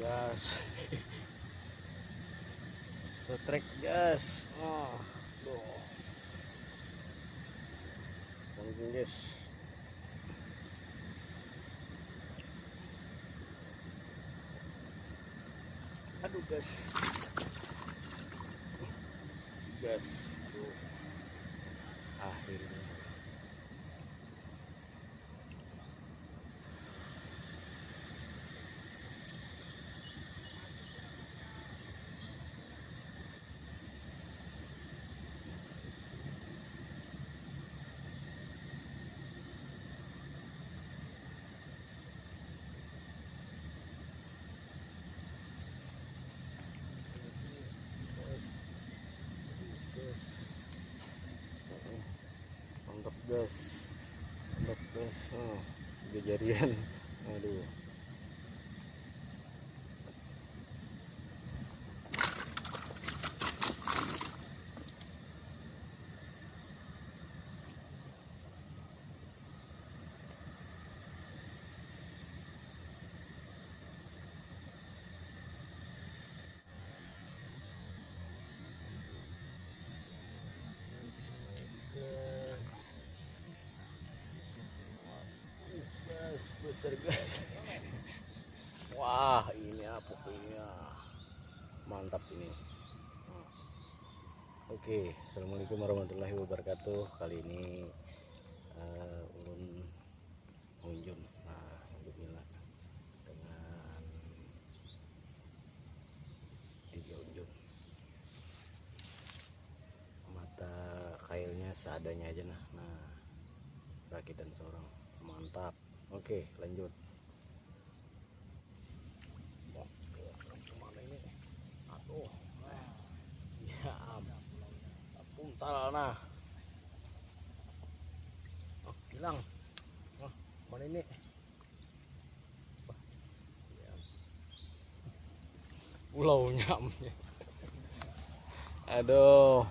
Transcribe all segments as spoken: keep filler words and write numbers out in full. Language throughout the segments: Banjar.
Gas. Setrek gas. Oh, tuh. Mungkin, guys. Aduh, gas. Gas. Aduh. Akhirnya. Mantap, gas. Mantap, gas. Oh, tiga jarian. Aduh. Gas, besar, gas. Wah, ini apa ini ya? Mantap ini. Oke, assalamualaikum warahmatullahi wabarakatuh. Kali ini eh, ulun unjun. Nah, unjun nila dengan tiga unjun. Mata kailnya seadanya aja, nah. Nah, rakitan seorang. Mantap. Oke, lanjut. Wah, kemana ini? Aduh. Nah. Ya am-, puntal, nah. Oh, hilang. Wah, mana ini? Wah, ya. Pulaunya. Aduh.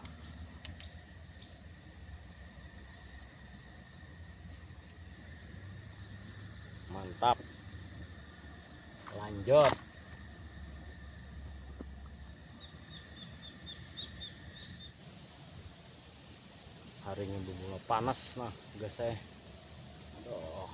Mantap. Lanjut. Harinya bermula panas, nah, gas eh. Aduh.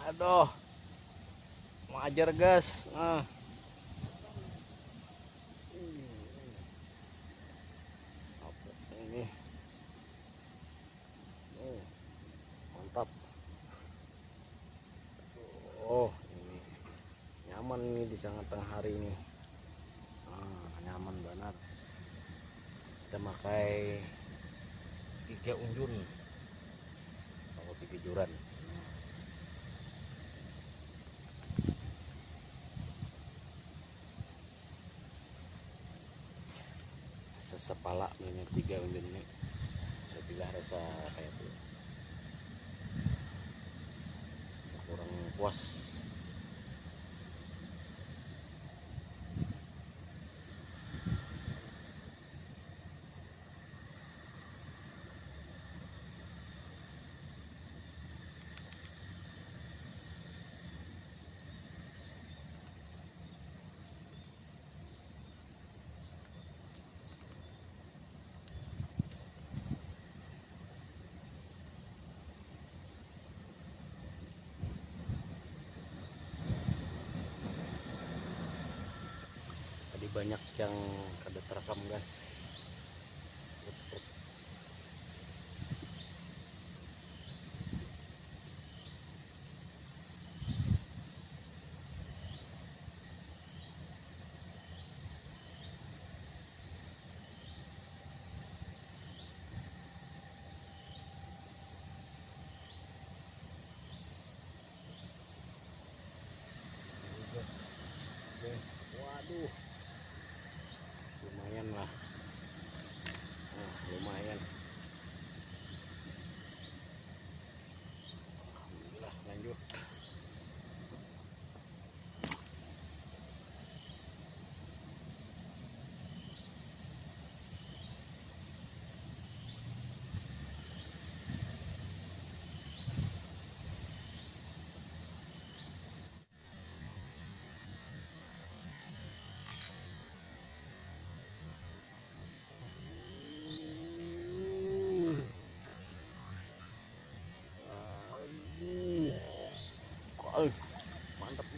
Aduh. Majar, gas. Nah. Apa ini? Oh, mantap. Oh, ini nyaman ini di tengah hari ini. Ah, nyaman banar. Kita pakai tiga unjun atau tiga juran. Sesepala ini tiga unjun ini. Sebilah rasa kayak itu kurang puas. Tadi banyak yang kada terekam, guys.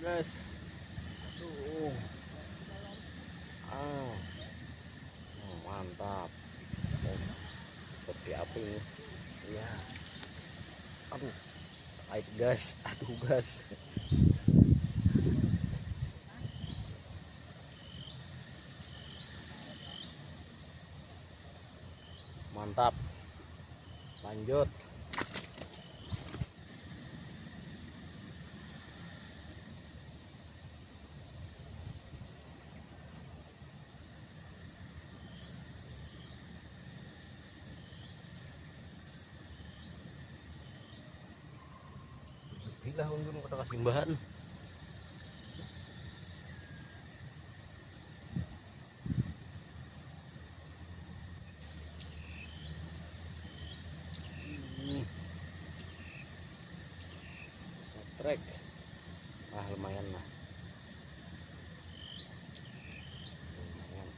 Guys. Aduh. Ah. Oh, mantap. Oh, seperti apa ini? Ya. Aduh. Air gas. Aduh, gas. Mantap. Lanjut. Bila undun kota kasimbahan. Hmm. Setrek. Ah, lumayan lah. Lumayan.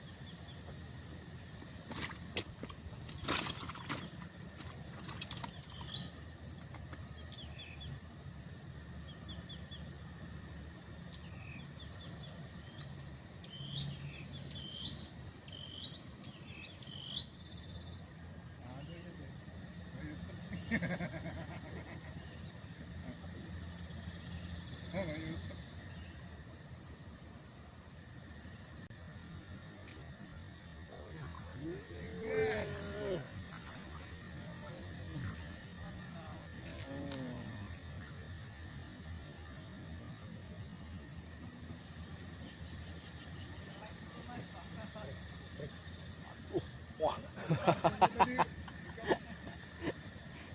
Wah.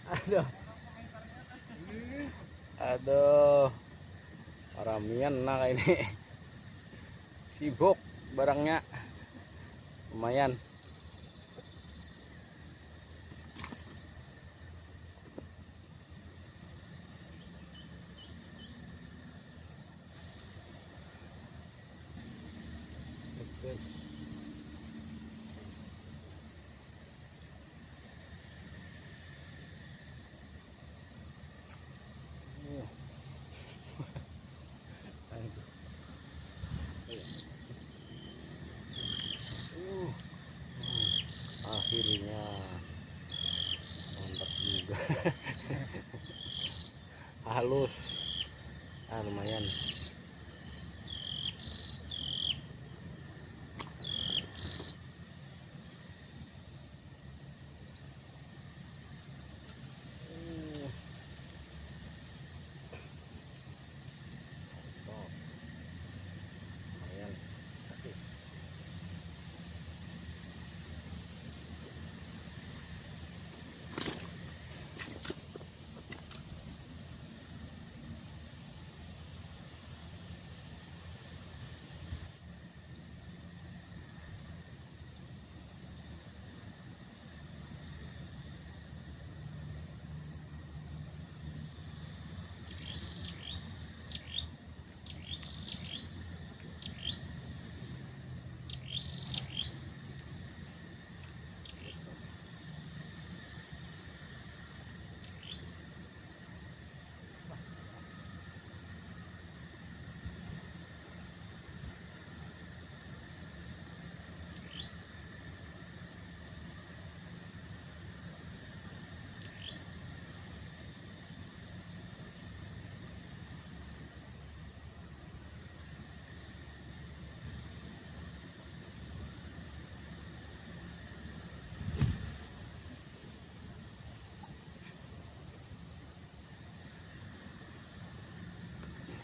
Aduh. Aduh. Ramian nah ini. Sibuk barangnya. Lumayan. Akhirnya mantap juga. Halus. Ah, lumayan.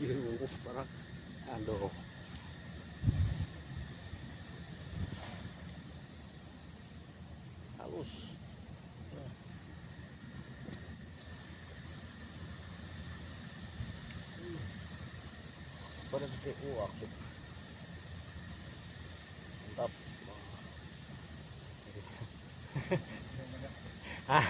Ih, bungkus parak. Aduh. Halus. Pada titik uak. Mantap. Hah?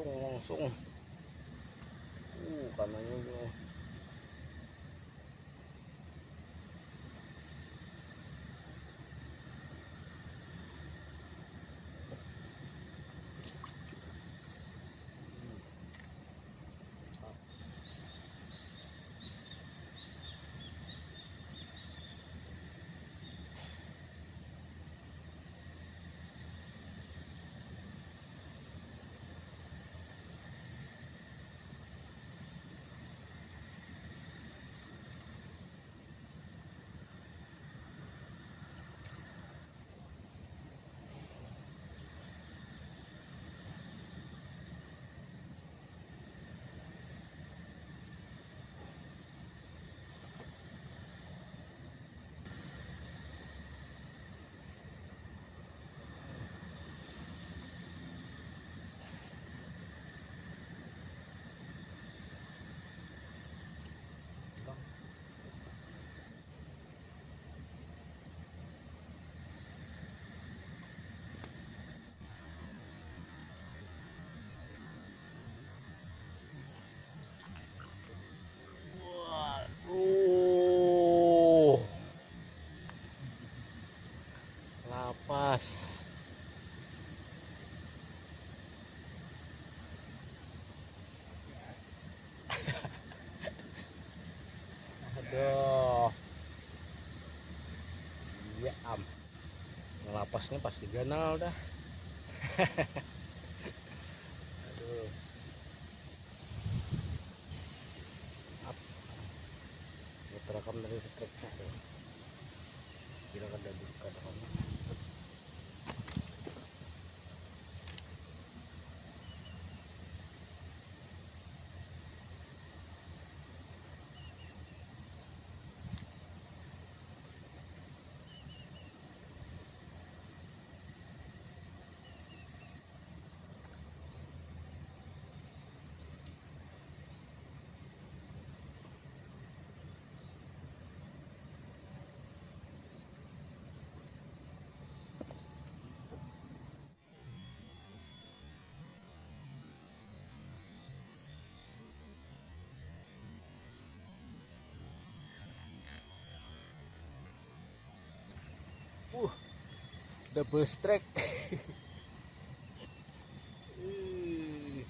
Langsung. Uh, kanannya, bro. Waduh. Lapas. Aduh. Iya, am. Ngelapasnya pasti ganal dah. Aduh. Ap. Ya, terekam dari refleksnya tuh. Kira kada, kada kamu. Uh, double strike. Ih,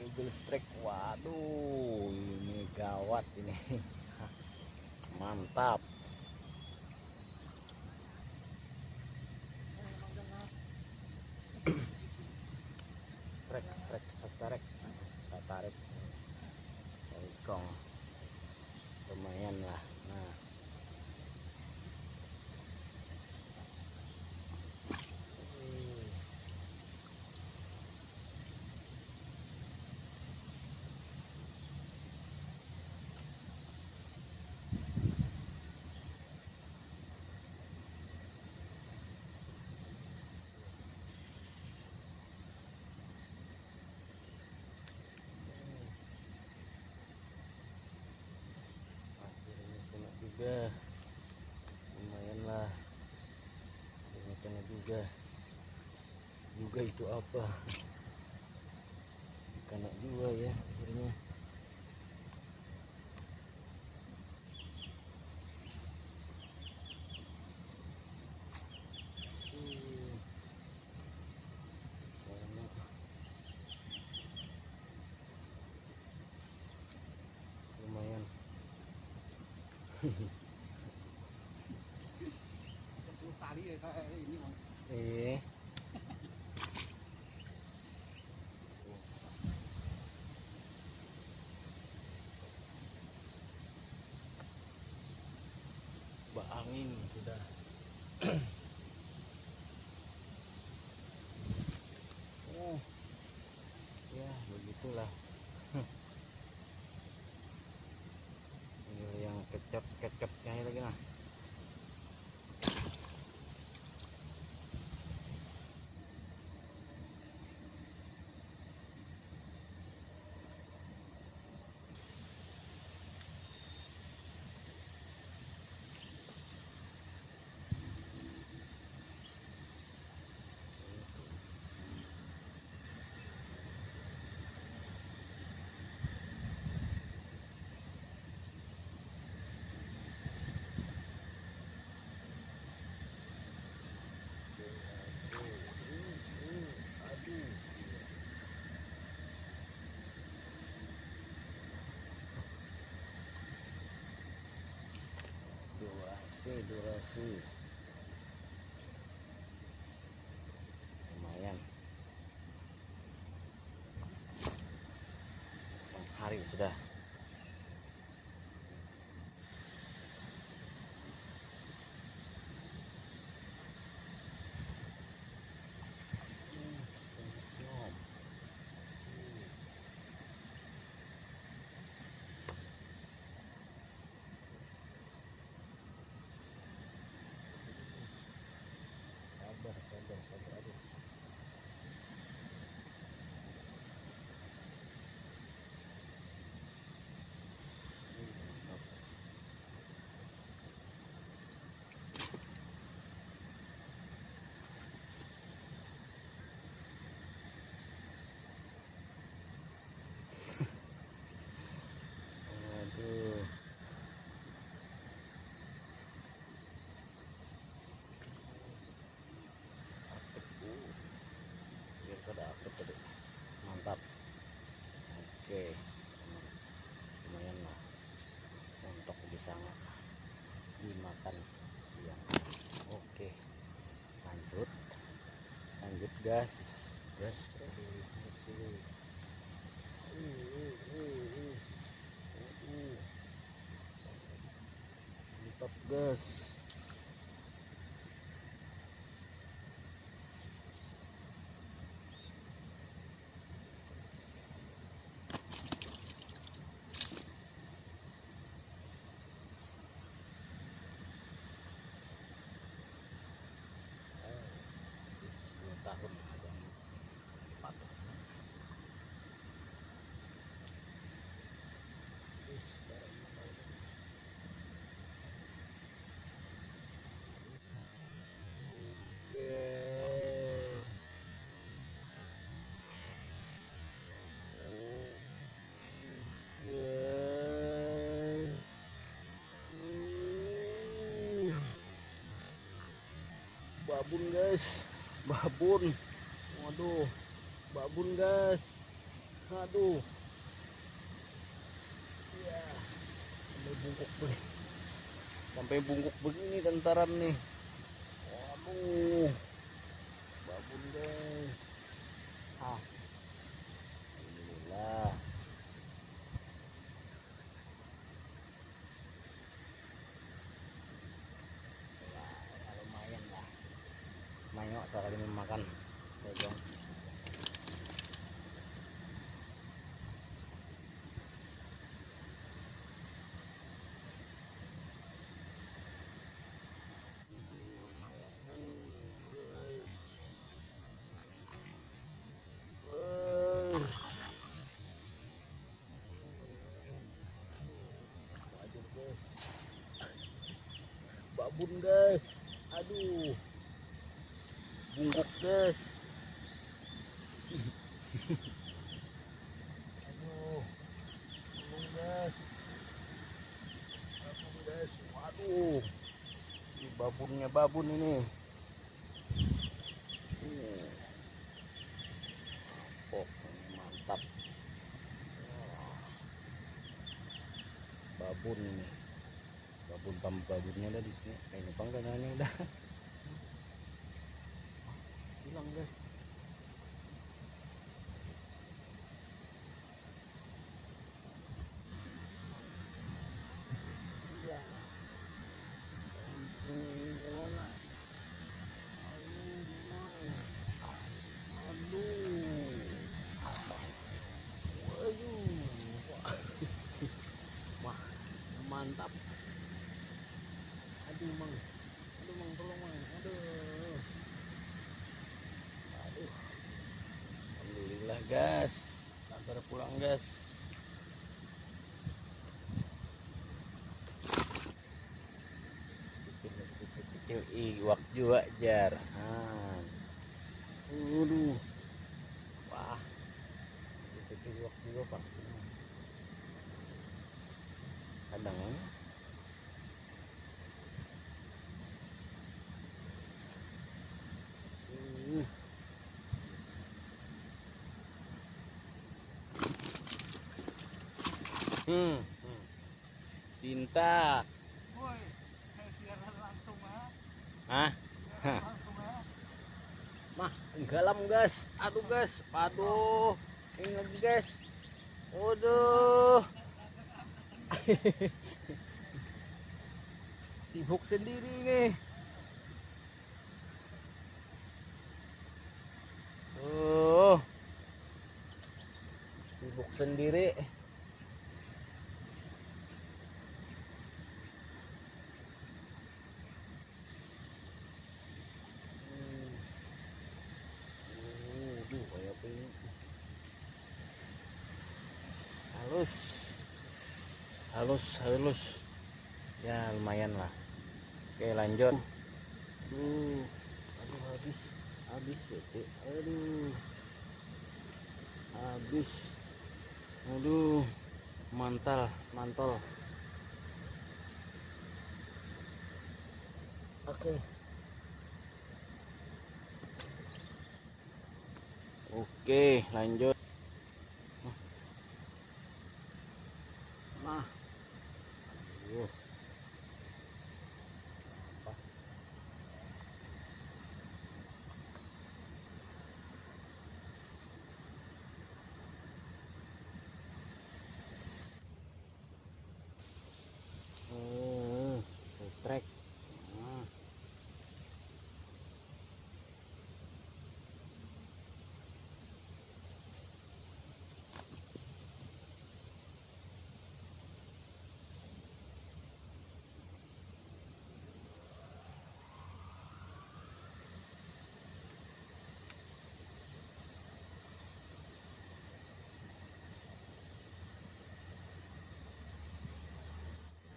double strike. Waduh, ini gawat ini. Mantap. Trek, trek, satarik, satarik. Ikong. Lumayan lah. Nah. Akhirnya kena juga. Lumayan lah. Akhirnya kena juga. Juga itu apa? Kena juga ya akhirnya. Hmm. Banyak. Lumayan. Sepuluh kali ya saya ini, Bang. Iya. Baangin sudah. Oh, ya begitulah. Ini yang kecap-kecapnya lagi, nah. Durasi, durasi. Lumayan. Hari sudah. Sabar, sabar, sabar. Aduh. Aduh. Aktif. Uh. Biar kada aktif tadi. Mantap. Oke. Lumayan lah. Untuk bisa dimakan siang. Oke. Lanjut. Lanjut, gas. Gas. Aduh, aduh. Uh, uh, uh, uh. Uh, uh. Mantap, gas. Dua tahun ada. Babun, guys, babun. Waduh, babun, guys. Aduh. Ya, sampai bungkuk begini. Sampai bungkuk begini tentaran nih. Waduh. Babun, guys. Ah. Alhamdulillah. Ya, lumayan lah. Mayo sekali memakan. Pegang. Babun, guys. Aduh. Bungkuk, guys. Aduh. Babun, guys. Babun, guys. Waduh. Ini babunnya babun ini. Hmm. Pokoknya mantap. Wah. Babun ini. Babun pam babunnya ada di sini. Ini pangganannya udah hilang, guys. Wah, mantap. Aduh, Mang. Aduh, Mang, tolong, Mang. Aduh. Aduh. Alhamdulillah, gas. Sabar pulang, gas. Kecil, kecil, kecil, iwak jua, jar. Nah. Aduh. Wah. Kecil, kecil, iwak jua, Pak. Kadang. Hmm. Hmm. Hmm. Sinta. Woi, siaran Hah? Hah. Mah, tenggelam, guys. Aduh, guys. Aduh. Ini lagi, guys. Waduh. Sibuk sendiri nih. Oh. Sibuk sendiri. Hmm. Waduh, kayak apa ini? Halus. Halus, halus. Ya, lumayan lah. Oke, lanjut. Duh, aduh, habis. Habis, bete. Aduh. Habis. Aduh, mantal, mantol. Oke. Oke, lanjut. Nah. Aduh. Hmm, setrek. Nah.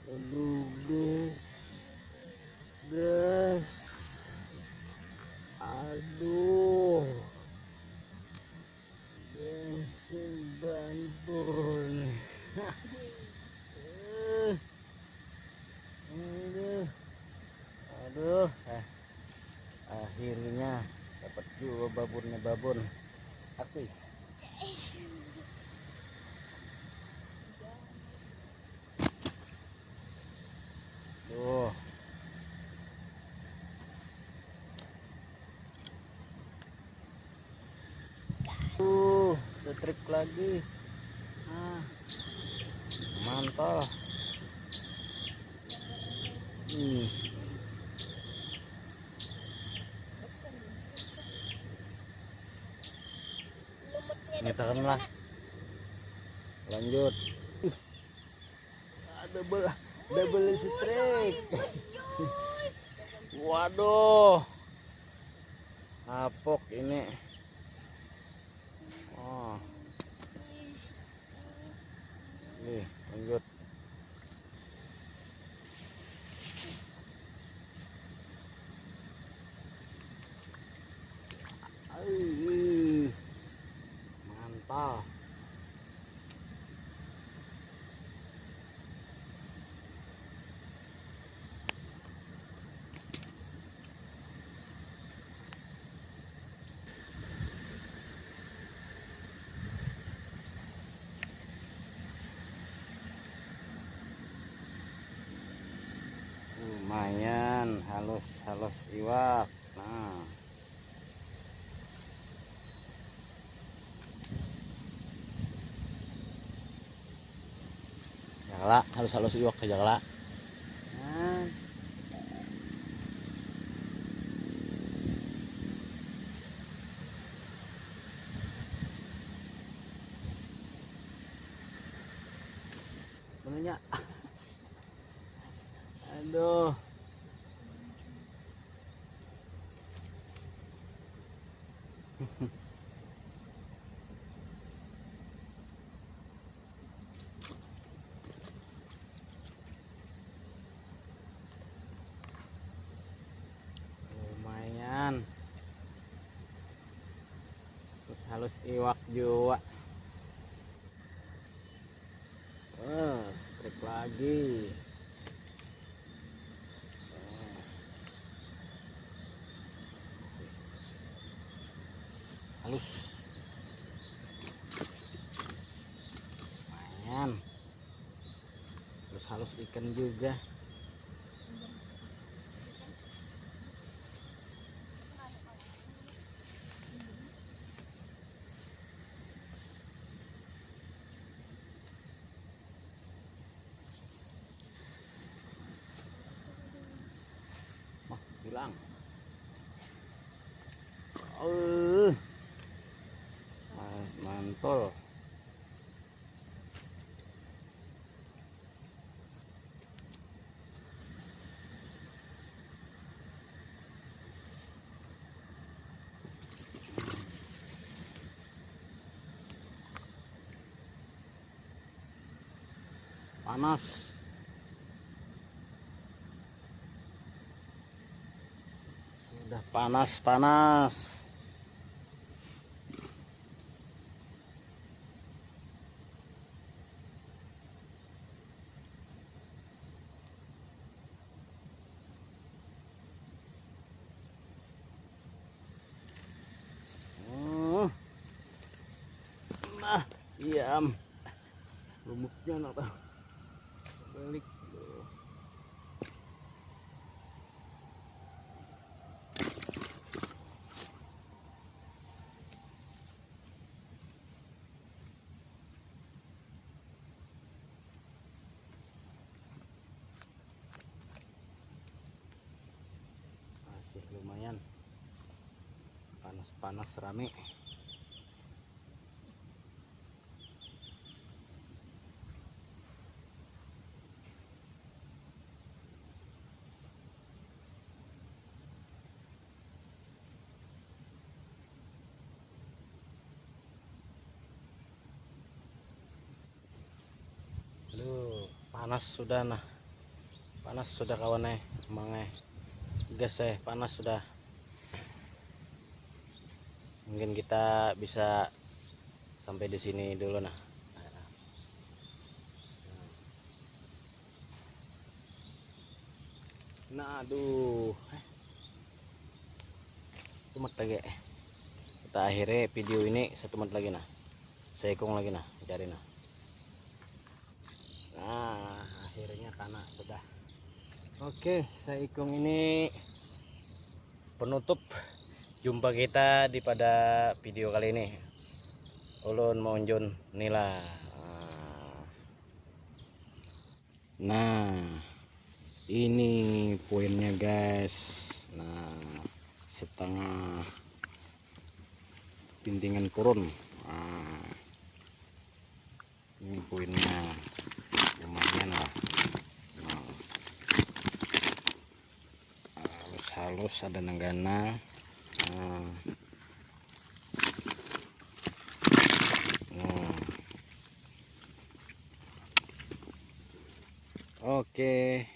Aduh, guys. Guys. Aduh. Bensin bantul nih. Eh. Aduh. Aduh, eh. Akhirnya dapat juga babonnya, babon. Aku. Tuh. Tuh, setrek lagi. Nah. Mantap. Hmm. Nyatakan lah. Lanjut. Double, double strike. Waduh. Apok ini. Oh. Nih, lanjut. Aih, mantal. Lumayan halus-halus iwak. Nah. Jakala, halus-halus iwak ka jakala. Nah. Menunya. Aduh. Lumayan. Terus halus iwak jua. Wah, strike lagi. Halus. Lumayan. Terus halus ikan juga. Bang. Uh. Mantul. Panas. Sudah panas-panas. Hmm. Nah, iya am. Lumutnya nak tahu. Balik. Masih lumayan panas-panas rame. Aduh, panas sudah nah. Panas sudah kawan eh, emang eh. Gas eh, panas sudah. Mungkin kita bisa sampai di sini dulu nah. Nah, aduh. Tumat lagi. Kita akhiri video ini satu menit lagi nah. Seikung lagi nah, cari nah. Nah, akhirnya kana sudah. Oke, seikung ini penutup jumpa kita di pada video kali ini. Ulun Maunjun Nila. Nah, ini poinnya guys. Nah, setengah pintingan kurun. Nah, ini poinnya lumayan lah. Nah, halus-halus ada nang ganal. Nah. Nah. Oke,